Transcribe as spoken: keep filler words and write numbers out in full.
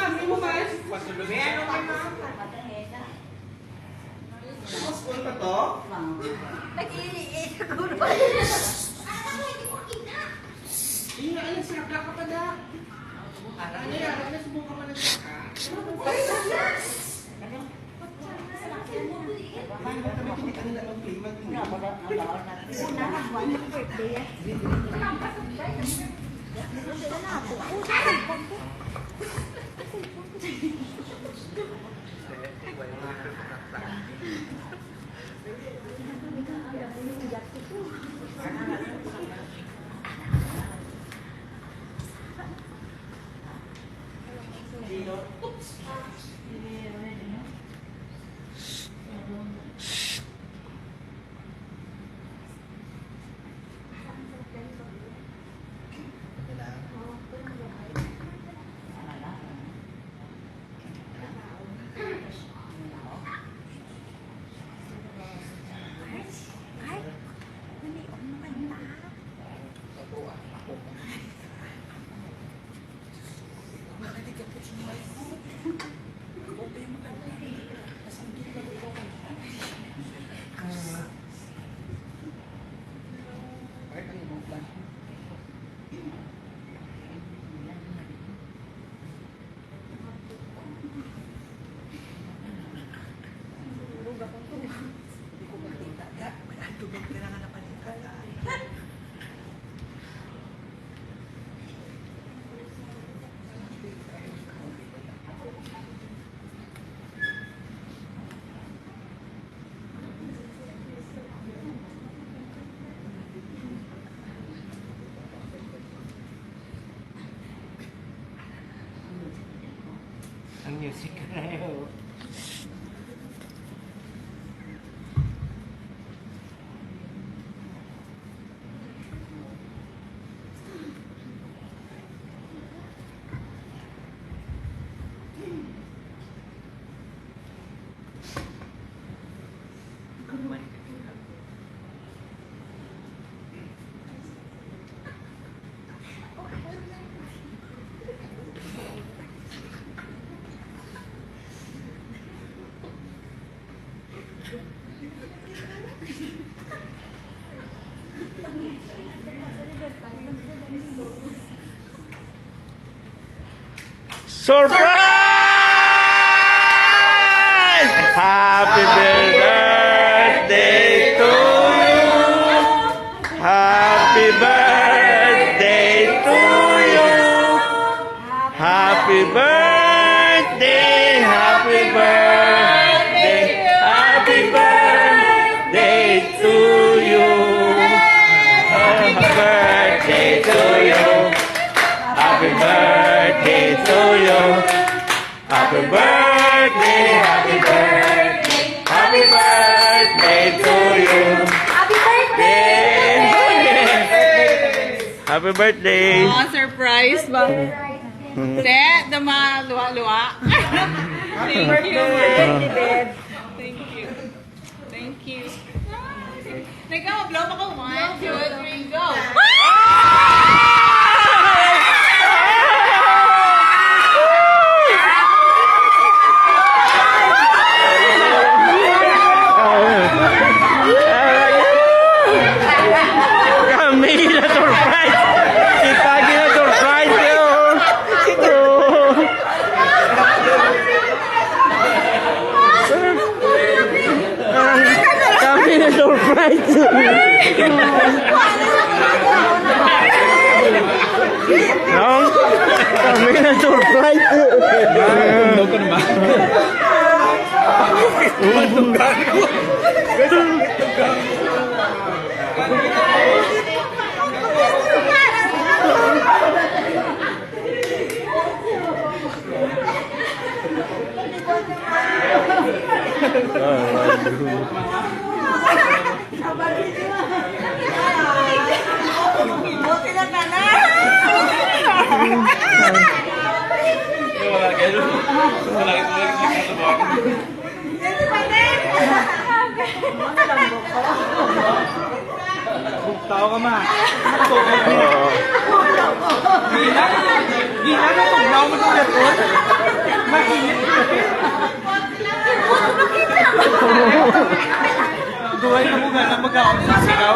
Ano mo, ma'am? Ano mo, ma'am? Tapos, ano pa to? Nag-iihi siguro. Hindi nga, alam, sira ka pa, da. Ano yan? Ano, subukan mo na siya, ha? Ang music na yun. Surprise! Happy birthday to you. Happy birthday to you. Happy birthday, happy birthday, happy birthday to you. Happy birthday to you. Happy birthday to you. Happy birthday, happy birthday, happy birthday to you. Happy birthday! Happy birthday! Oh, surprise ba? Te, dama, luwa-luwa. Thank you, Ma'am. Thank you. Thank you. Nagka-blow ako. One, two, three, go. Kami na surprise! Si Pagi na surprise, yo! Kami na surprise! No? Kami na surprise! Tao ka, ma. Oo. Mainit. Duway na mo nga na mag-aon sa sigaw.